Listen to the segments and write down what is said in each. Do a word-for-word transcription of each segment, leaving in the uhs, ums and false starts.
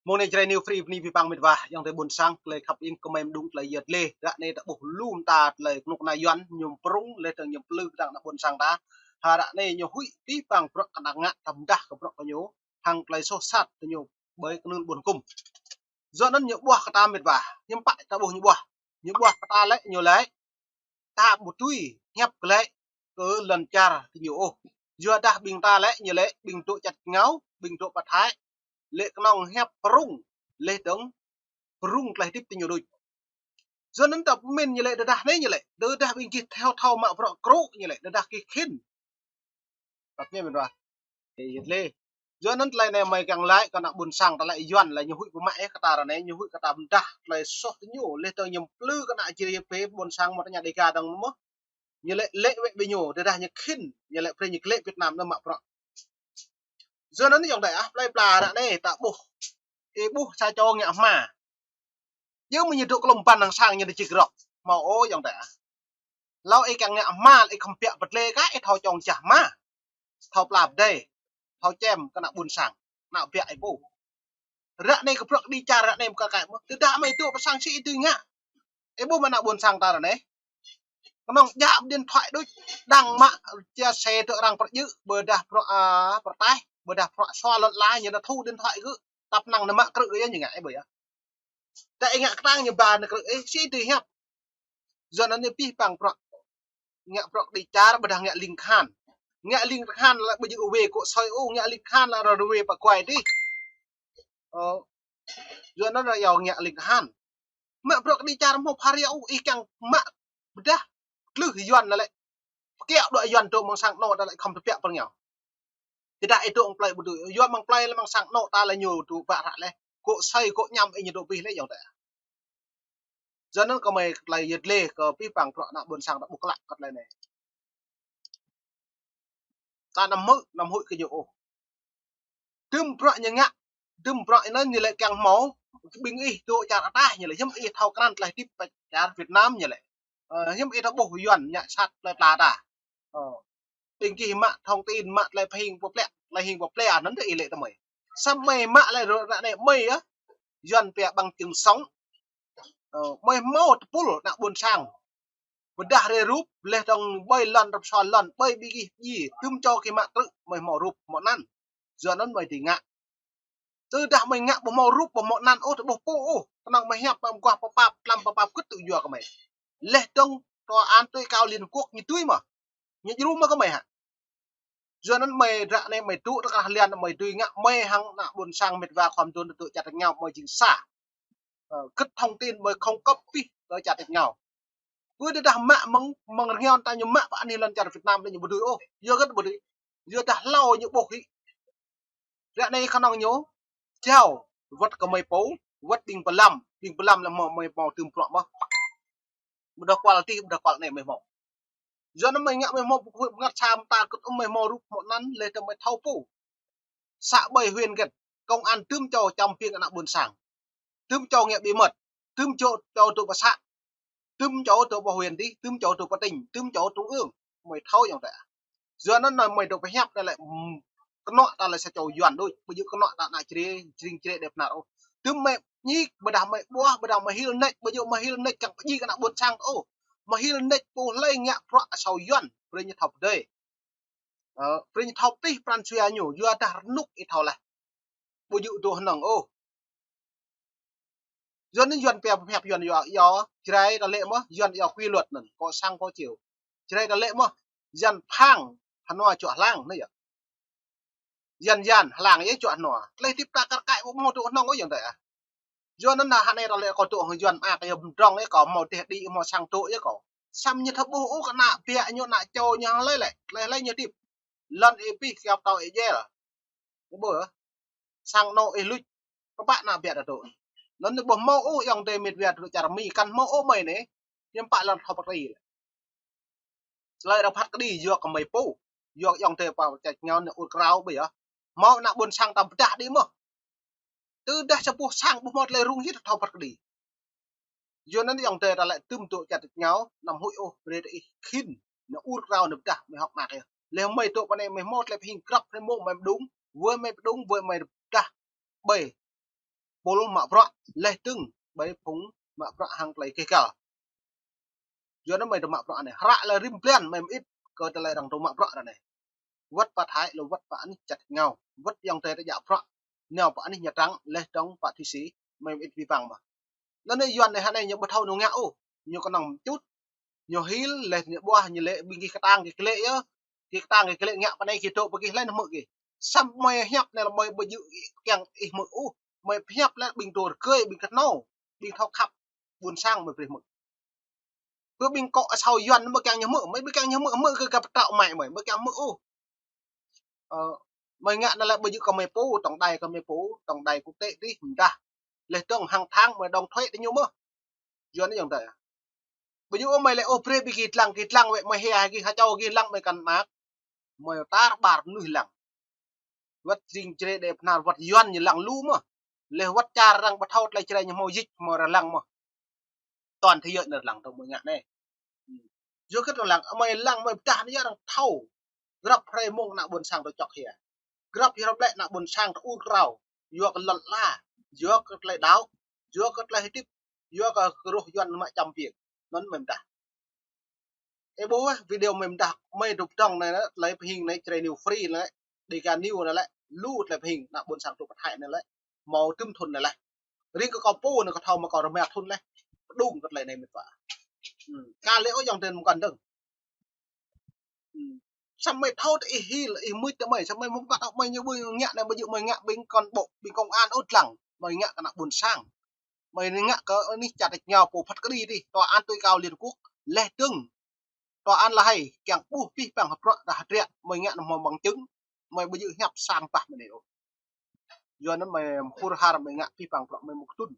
Mơ̆ng anai Jrai New Free bơni abih bang met wa, ayŏng adơi ƀôn sang, tơlơi khăp ing kơ mơi mơđung tơlơi yơh lĕ. Ră anai ta ƀuh lu mơta tơlơi kơnuk kơna Yuan ñu prŭng, lĕ tơ̆ng ñu plư kơnang ană ƀôn sang ta. Ha ră anai ñu huĭ abih bang bruă kơnang ngă tơdah kơ bruă kơ ñu, hăng tơlơi soh sat kơ ñu ƀơi kơnưl ƀôn hơkŭm. Yua anŭn ñu ƀuah kơ ta met wa, hiư̆m pă ta ƀuh ñu ƀuah. Ñu ƀuah kơ ta lĕ ñu lĕ ta ƀu tui hiăp glaĭ kơ lŏn čar kơ ñu ôh. Yua dah ƀing ta lĕ ñu lĕ ƀing dŏ čăt rơngiao, ƀing dŏ pơthai, lĕ kơnơ̆ng hiăp prŭng, lĕ dơ̆ng prŭng tơlơi hơdip kơ ñu đôč. Yua anŭn ta pơmĭn ñu lĕ tơdah anai ñu lĕ, tơdah ƀing gih thâo thâo mă bruă krŭ ñu lĕ, tơdah gih khĭn. Tăp ñu met wa. Ê, yơh lĕ. Yua anŭn tơlơi anai mơi kiăng laĭ kơ ană ƀôn sang ta lĕ Yuan lĕ ñu huĭ pơmă ih kơ ta ră anai, ñu huĭ kơ ta pơdah tơlơi soh kơ ñu, lĕ dơ̆ng ñu plư kơ ană Jrai pơ ƀôn sang mơ̆ ta ña Dêga dơ̆ng mơ̆. Ñu lĕ lĕ wĕ ƀing ñu, tơdah ñu khĭn, ñu lĕ brơi ñu glaĭ Việt Nam anŭn mă bruă. Yua anŭn ayŏng adơi ah, plơi pla ră anai ta ƀuh. Ih ƀuh sa čô ngă hma. Yua mơ̆ ñu dŏ klŏm ban hăng sang ñu dŏ čik rŏk. Hmâo ôh ayŏng adơi ah. Hlâo ih kiăng ngă hma, ih khŏm biă pơdlê kah, ih thâo čŏng jah hma. Thâo pla pơdai. Thâo čem kơ ană ƀôn sang. Ană biă ih pô. Ră anai kơ bruă kơđi čar ră anai mơ̆ kơ kaĭ mơ̆. Tơdah mơi dŏ pơ sang sĭ ih tui ngă. Ih ƀuh mơ̆ ană ƀôn sang ta ră anai. Kơnơ̆ng djă điện thoại đôč, đang mă chia sẻ tơ arăng pơdjơ̆, ƀôdah bruă, a, pơrtaih, ƀôdah bruă sua lŏn ala ñu nao thu điện thoại gơ̆, tăp năng nao mă krư̆ yơh ñu ngă ih ƀuh yơh. Tơ ih ngă kơtang ñu ba nao krư̆ ih, sĭ tui hiăp. Yua anŭn ñu abih bang bruă. Ngă bruă kơđi čar, ƀôdah ngă ling khan. Ngă ling khan lĕ ƀu djơ̆ wê kŏ soi ôh, ngă ling khan lĕ rơwê pơkuai dih. Ơ, yua anŭn ră yua ngă ling khan. Mă bruă kơđi čar hmâo phara ôh, ih kiăng mă pơdah, glưh Yuan anŭn lĕ. Pơkiaŏ dŏ Yuan dŏ mơ̆ng sang anŏ ta lĕ khŏm tơbiă pơrơngiao. Tơdah ih dŏ mơ̆ng plơi ƀu dưi, Yuan mơ̆ng plơi lĕ mơ̆ng sang anŏ ta lĕ ñu dŏ ƀă hră lĕ. Kŏ soi, kŏ ñăm, ih ñu dŏ abih lĕ ayŏng adơi. Yua anŭn kơ mơi tơlơi yơh lĕ kơ abih bang bruă ană ƀôn sang ta ƀuh klă kơ tơlơi anai. Ta anăm hmư̆, anăm huĭ kơ ñu ôh. Tơm bruă ñu ngă, tơm bruă anŭn ñu lĕ kiăng hmâo, ƀing ih dŏ čar ataih ñu lĕ, hiư̆m ih thâo krăn tơlơi hơdip pơ čar Việt Nam ñu lĕ. Ơ, hiư̆m ih thâo ƀuh Yuan ngă sat plơi pla ta. Ơ, ƀing gih mă thông tin, mă tơlơi pơhing pơplĕ, tơlơi hing pơplĕ anŭn tơ ih lĕ tơ mơi. Samơ̆ mơi mă lĕ ră anai mơi yơh. Yuan pia bằng chứng sống. Ơ, mơi hmâo tơpul ană ƀôn sang. Pơdah rai rup, lĕ dơ̆ng ƀơi lŏn, rơ̆p sua lŏn, ƀơi ƀing gih djai, tơm čô gih mă krư̆, mơi hmâo rup, hmâo anăn. Yua anŭn mơi dưi ngă. Tơdah mơi ngă ƀu hmâo rup, ƀu hmâo anăn ôh, tơ ƀuh pô ôh, kơnơ̆ng mơi hiăp, mă mơguah pơpap, tlam pơpap kơ̆t tŭ yua kơ mơi. Lĕ dơ̆ng tòa án tối cao Liên Hợp Quốc ñu tui mơ̆. Ñu djru mơ̆ kơ mơi hă. Yua anŭn mơi ră anai mơi dŏ tơ krah lian mơi dưi ngă mơi hăng ană ƀôn sang met wa khŏm dŏ tơ čar rơngiao mơi jing sa. Ơ, kơ̆t thông tin mơi không cấp pih tơ čar rơngiao. Ƀu tơdah mă mơ̆ng, mơ̆ng rơngiao ta ñu mă pơ anih lŏn čar Việt Nam lĕ ñu ƀu dưi ôh. Yua kơ̆t ƀu dưi. Yua dah hlâo ñu ƀuh hĭ. Ră anai kơnơ̆ng ñu jao wơ̆t kơ mơi pô, wơ̆t ƀing pơlăm, ƀing pơlăm lĕ hmâo mơi hmâo tơm bruă mơ̆. Ƀôdah kual tih, ƀôdah kual anai mơi hmâo. Yua anŭn mơi ngă mơi hmâo pơhuĭ pơngăt sa mơta kơ̆t ôh mơi hmâo rup hmâo anăn lĕ tơ mơi thâo pô. Să ƀơi huyện gĕt, công an tơm čô čăm phiêng ană ƀôn sang. Tơm čô ngă bí mật, tơm čô, čô dŏ pơ să, tơm čô dŏ pơ huyện dih, tơm čô dŏ pơ tỉnh, tơm čô trung ương. Mơi thâo ayŏng adơi. Yua anŭn anŭn mơi dŏ pơhiăp anai lĕ, ưm, kơnŏ ta lĕ sa čô Yuan đôč, ƀu djơ̆ kơnŏ ta ană Jrai, jring Jrai Dêp Năr ôh. Tơm mơi ñik, ƀôdah mơi ƀuah, ƀôdah mơi hil nač, ƀu djơ̆ mơi hil nač kiăng pơjing kơ ană ƀôn sang ôh. Mơi hil nač pô hlơi ngă bruă asâo Yuan, brơi ñu thâo pơdơi. Ơ, brơi ñu thâo pih pran jua ñu, yua dah rơnŭk ih thâo laih. Ƀu djơ̆ dŏ hơnơ̆ng ôh. Yuan anŭn Yuan pia pơhiăp Yuan yua, yua, Jrai ta lĕ mơ̆, Yuan yua quy luật anŭn, có sáng có chiều. Jrai ta lĕ mơ̆, Yuan phang, hơnua čuă hlang, anai yơh. Yuan Yuan, hlang yơh čuă hơnua. Tơlơi hơdip ta kar kaĭ ƀu hmâo dŏ hơnơ̆ng ôh ayŏng adơi ah. Yua anŭn anai hă anai ta lĕ kâo dŏ hăng Yuan mơak yơh pơdrŏng yơh kâo hmâo dêh đĭ hmâo sang dŏ yơh kâo. Samơ̆ ñu thâo ƀuh ôh kơ ană biă ñu ană čô ñu hăng hlơi lĕ, hlơi hlơi ñu hơdip. Lŏn ih pih kiăo pơtâo ih jel. Ih ƀuh yơh. Sang anŏ ih luč. Kơ pă ană biă ta dŏ. Anŭn ñu ƀuh hmâo ôh ayŏng adơi met wa dŏ čar Mi kăn hmâo ôh mơi anai. Hiư̆m pă lŏn thâo pơkri lĕ. Tơlơi arăng phat kơđi yua kơ mơi pô. Yua ayŏng adơi pơ čar rơngiao anai ur krao ƀơi yơh. Hmâo ană ƀôn sang ta pơdah đĭ mơ̆. Tơdah sa boh sang ƀu hmâo tơlơi rŭng hĭ ta thâo phat kơđi. Yua anŭn ayŏng adơi ta lĕ tơm dŏ čar rơngiao, anăm huĭ ôh, brơi ta ih khĭn, nao ur krao nao pơdah, mơi hơ̆k mơak yơh. Lĕ mơi dŏ pơ anai mơi hmâo tơlơi pơhing grăp hrơi mông mơi pơđung, wơ̆t mơi pơđung, wơ̆t mơi pơdah, ƀơi. pul mă bruă, laih dơ̆ng ƀơi phung mă bruă hăng tơlơi keh kăl. Yua anŭn mơi tơ mă bruă anai. Hră lĕ rĭm blan mơi mơit kơ tơlơi arăng tơ mă bruă ră anai. Wơ̆t pơ Thái lĕ wơ̆t pơ anih čar tač rơngiao. Wơ̆t ayŏng adơi tơ djă bruă. Nao pơ anih Nha Trang, laih dơ̆ng pơ Thụy Sĩ, mơi mơit abih bang mơ̆n. Anŭn anai Yuan anai hơnai ñu ƀu thâo ñu ngă ôh. Ñu kơnơ̆ng čut. Ñu hil, laih ñu ƀuah, ñu lĕ ƀing gih kơtang gih klĕ yơh. Gih kơtang gih klĕ ngă pơ anai gih dŏ pơ gih laih anŭn hmư̆ gih. Samơ̆ mơi hiăp anai lĕ mơi ƀu djơ̆ kiăng ih hmư̆ ôh. Mơi pơhiăp lĕ ƀing tơrkơi, ƀing kơhnâo, ƀing thâo khăp, ƀôn sang mơi brơi hmư̆. Pơ ƀing kŏ asâo Yuan mơi kiăng ñu hmư̆, mơi ƀu kiăng ñu hmư̆, hmư̆ kơ gah pơtrâo mơi, mơi ƀu kiăng hmư̆ ôh. Ơ, mơi ngă anai lĕ ƀu djơ̆ kơ mơi pô, tổng đài kơ mơi pô, tổng đài quốc tế tih mơdah. Laih dơ̆ng hàng tháng mơi đóng thuế tơ ñu mơ̆n. Yuan anai ayŏng adơi. Ƀu djơ̆ ôh mơi lĕ ôh brơi ƀing gih lăng, gih lăng wơ̆t mơi hia, gih hơčâo gih lăng mơi kăn mơak. Mơi tar ƀar mơnuih lăng. Wơ̆t jing Jrai Đê Bơhnar wơ̆t Yuan ñu lăng lu mơ̆n. Laih wơ̆t čar arăng ƀu thâo tơlơi Jrai ñu hmâo jik hmâo arăng lăng mơ̆n. Toàn thế giới anai lăng tơ mơi ngă anai. Yua kơ arăng lăng, mơi lăng mơi pơdah anai arăng thâo. Grăp hrơi mông ană ƀôn sang tơ čŏk hia. Grăp hrơi lĕ ană ƀôn sang tơ ur krao. Yua kơ lŏn ala, yua kơ tơlơi đaŏ, yua kơ tơlơi hơdip, yua kơ kơruh Yuan mă čăm piêng. Anŭn mơi pơdah. Ih ƀuh video mơi mơdah, mơi dŏ pơdŏng anai lĕ, tơlơi pơhing anai, Jrai New Free anai lĕ, Dega New anai lĕ, lu tơlơi pơhing, ană ƀôn sang tơ pơ Thái anai lĕ, hmâo tơm thun anai lĕ. Ring kơ kâo pô anai kâo thâo mă kâo rơma thun lĕ, pơdŏng kơ tơlơi anai mĕt wa. Hmm. Kơ lĕ ôh ayŏng adơi mơ̆n kăn dơ̆ng. Hmm. Samơ̆ mơi thâo tơ ih hil, ih mưč tơ mơi, samơ̆ mơi mơ̆ng pă tŏ mơi ñu ƀu ngă anai ƀu djơ̆ mơi ngă ƀing cán bộ, ƀing công an ôh lăng, mơi ngă kơ ană ƀôn sang. Mơi anai ngă kơ anih čar tač rơngiao pô phat kơđi tih, Tòa án tối cao Liên Quốc, laih dơ̆ng Tòa án La Hay, kiăng ƀuh abih bang bruă dah hơdră, mơi ngă anŭn hmâo bằng chứng, mơi ƀu djơ̆ hiăp sang bah mơi anai ôh. Yua anŭn mơi hur har mơi ngă abih bang bruă mơi mŭk tŭn.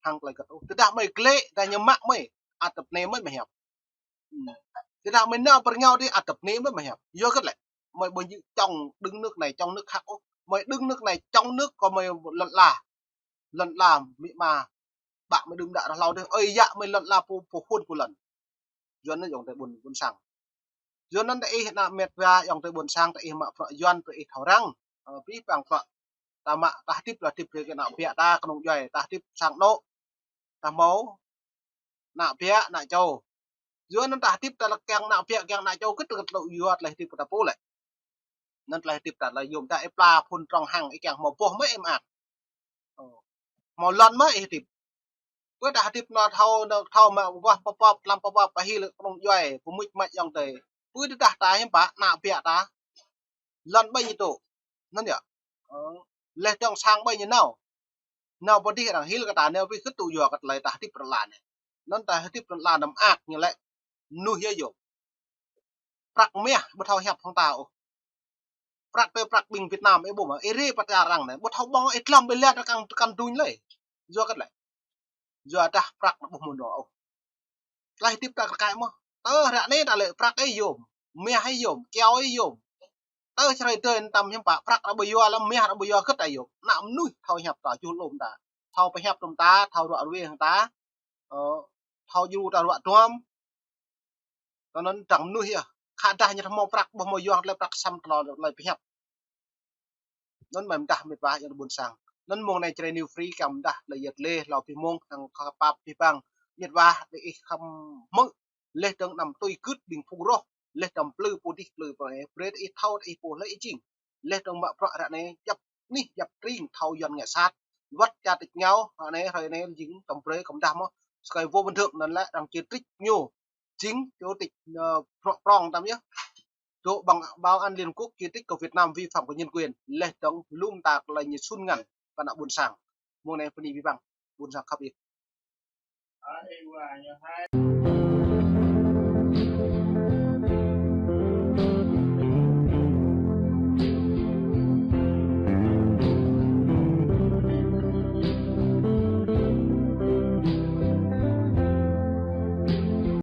Hăng tơlơi kơt ôh. Tơdah mơi klĕ, tơdah ñu mă mơi, ăt tơpă anai mơi mơi hiăp. Hmm. Tơdah mơi nao pơ rơngiao tih ăt tơpă anai mơi mơi hiăp. Yua kơ lĕ, mơi ƀu djơ̆ chống nước này chống nước khác ôh. Mơi chống nước này chống nước kơ mơi lŏn ala. Lŏn ala amĭ ama ƀă mơi đưm đă rah hlâo tih. Ơi yă mơi lŏn ala pô, pô hŭn pô lŏn. Yuan anai ayŏng adơi ƀôn, ƀôn sang. Yua anŭn tơ ih ană mĕt wa ayŏng adơi ƀôn sang tơ ih mă bruă Yuan tơ ih thâo răng. Ơ, abih bang bruă ta mă ta hơdip lĕ hơdip brơi kơ ană biă ta kơnung djuai, ta hơdip sang anŏ. Ta hmâo ană biă, ană čô. Yua anŭn ta hơdip ta lĕ kiăng ană biă, kiăng ană čô kơ tơlơi yua tơlơi hơdip kơ ta pô lĕ. Anŭn tơlơi hơdip ta lĕ yôm ta ih pla phun trong hăng ih kiăng hmâo boh mơi ih mơak. Ơ. Hmâo lŏn mơi ih hơdip. Pơ ta hơdip anŭn thâo, anŭn thâo mă wah pơpăp, tlam pơpăp, pơhil kơnung djuai, pơmưč mă ayŏng adơi. Pơ tơdah ta hiư̆m pă, ană biă ta. Lŏn ƀơi ñu tŭ. Anŭn yơh. Ơ. Laih dơ̆ng sang ƀơi ñu nao. Nao pơ dih arăng hil kơ ta, nao pơ dih kơ tŭ yua kơ tơlơi ta hơdip rơlan anai. Anŭn ta hơdip rơlan anăm ak ñu lĕ. Mơnuih yơh yôm. Prăk mah ƀu thâo hiăp hăng ta ôh. Prăk tơ prăk ƀing Việt Nam ih ƀuh mơ̆, ih ri pơ čar arăng anai, ƀu thâo ƀơ̆ng ih tlăm ƀơi lĕ ta kăn, kăn duñ lĕ. Yua kơ lĕ. Yua dah prăk anŭn ƀu hmâo nao ôh. Tơlơi hơdip ta kar kaĭ mơ̆n. Tơ ră anai ta lĕ prăk ih yôm, mah ih yôm, kyâo ih yôm. Tơ čơrơi tơ̆ tăm hiư̆m pă, prăk arăng ƀu yua lăm mah arăng ƀu yua kơ ta yôm. Ană mơnuih thâo hiăp ta, čuh lŏm ta. Thâo pơhiăp lŏm ta, thâo ruă ruê hăng ta. Ơ, thâo djru ta ruă duăm. Tơ anŭn dăng mơnuih yơh. Khă dah ñu thâo hmâo prăk, ƀu hmâo yua tơlơi prăk săm tơlâo tơlơi pơhiăp. Anŭn mơi mơdah mĕt wa ayŏng adơi ƀôn sang. Anŭn mông anai Jrai New Free kiăng mơdah tơlơi yơh tơlơi hlâo abih mông hăng kơ pap abih bang. Mĕt wa tơ ih khăm hmư̆. Laih dơ̆ng anăm tui gưt ƀing phung roh. Laih dơ̆ng plư pô dih plư pô anai. Brơi tơ ih thâo tơ ih pô hlơi ih jing. Laih dơ̆ng mă bruă ră anai djăp anih djăp tring thâo Yuan ngă sat. Wơ̆t čar tač rơngiao, ră anai, hrơi anai jing tơm brơi kơ mơdah mơ̆n. Sơkai vô bình thường anŭn lĕ arăng chỉ trích ñu. Jing chủ tịch, ơ, prŏng, prŏng tăm yơh. Dŏ ƀăng Bảo an Liên Quốc chỉ trích kơ Việt Nam vi phạm kơ nhân quyền. Laih dơ̆ng lŏm ta tơlơi ñu sun ngăn kơ ană ƀôn sang. Mông anai bơni abih bang ƀôn sang khăp ih.